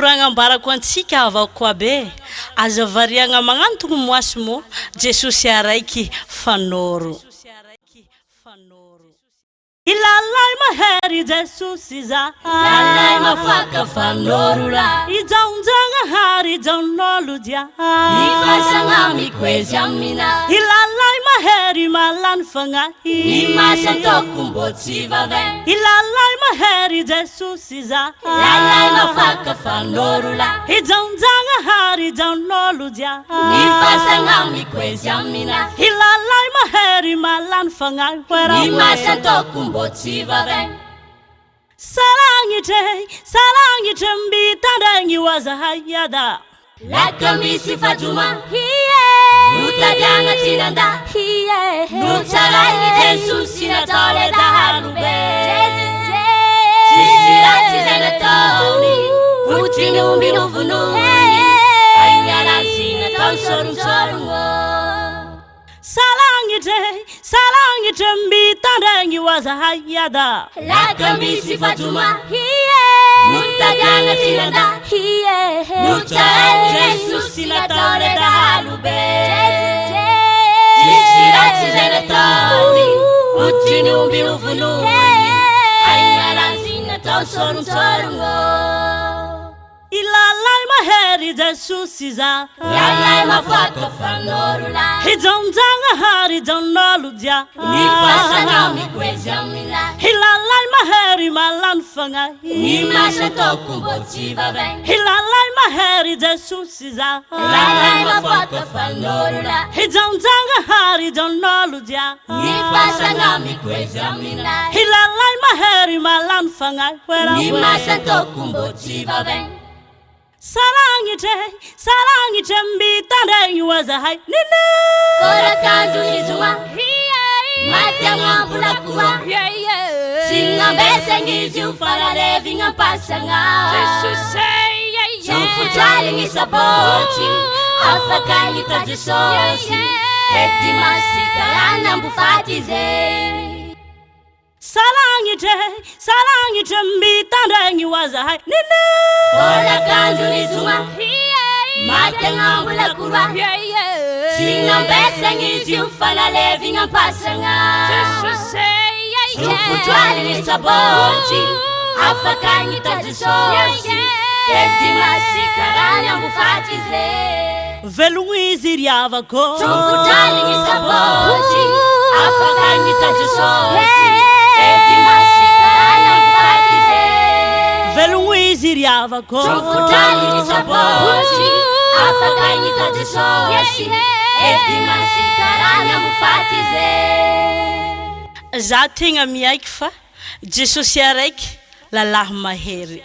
Koragna ambarako antsika havako aby e! Aza variagna magnantogno moasy mô Jesosy araiky fa noro. Ilalay mahery Jesosy za. Lalay mafaka fa noro la. I Jaonjagnahary Jaonolo dia. Ny fasagna mikoezy amina. Ilalay mahery malany fagnahy. Ny masy ataoko mbô tsy vavay. Ilalay mahery Jesosy za. Lalay mafaka fa noro la. I Jaonjagnahary Jaonolo dia. Ny fasagna mikoezy amina. Ilalay mahery malany fagnahy Ny masy ataoko mbô tsy vavay. Salagnitry, salagnitry mbitandregny ho azahay ada. Laka misy fajoma Notadiagna tsy nanda Notsaraigny Jesosy natao le dahalo be Tsisy ratsy zay nataony Hotry ny omby novonoiny Aigna ratsy natao sorontsorogno Salagnitry, salagnitry mbitandregny ho azahay ada. Laka misy fajoma Notadiagna tsy nanda Notsaraigny Jesosy natao le dahalo be Tsisy ratsy zay nataony Hotry ny omby novonoiny Aigna ratsy natao sorontsorogno Ilalay mahery Jesosy za. Lalay mafaka fa noro la. Hijaonjagnahary Jaonolo dia. Ny fasagna mikoezy amina. Ilalay mahery malany fagnahy. Ny masy ataoko mbô tsy vavay. Ilalay mahery Jesosy za. Lalay mafaka fa noro la. Hijaonjagnahary Jaonolo dia. Ny fasagna mikoezy amina. Ilalay mahery malany fagnahy. Ny masy ataoko mbô tsy vavay. Salagnitry, salagnitry mbitandregny ho azahay nini. Folakandro ny zoma Maty agnambo lakoa Tsy nambesagny izy io fa nalevigna am-pasagna Tsofotraligny sabotsy Afaka hita Jesosy E dimasy karaha nambofaty izy e. Salagnitry, salagnitry mbitandregny ho azahay nini. Folakandro ny zoma Maty agnambo lakroa Tsy nambesagny izy io fa nalevigna am-pasagna Tsofotraligny sabotsy Afaka hita Jesosy E dimasy karaha nambofaty izy e. Velogno izy ry havako. Tsofotraligny sabotsy Afaka hita Jesosy E dimasy karaha nambofaty izy e. Velogno izy ry havako. Tsofotraligny sabotsy Afaka hita Jesosy E dimasy karaha nambofaty izy e. Za tegna miaiky fa Jesosy araiky lalahy mahery.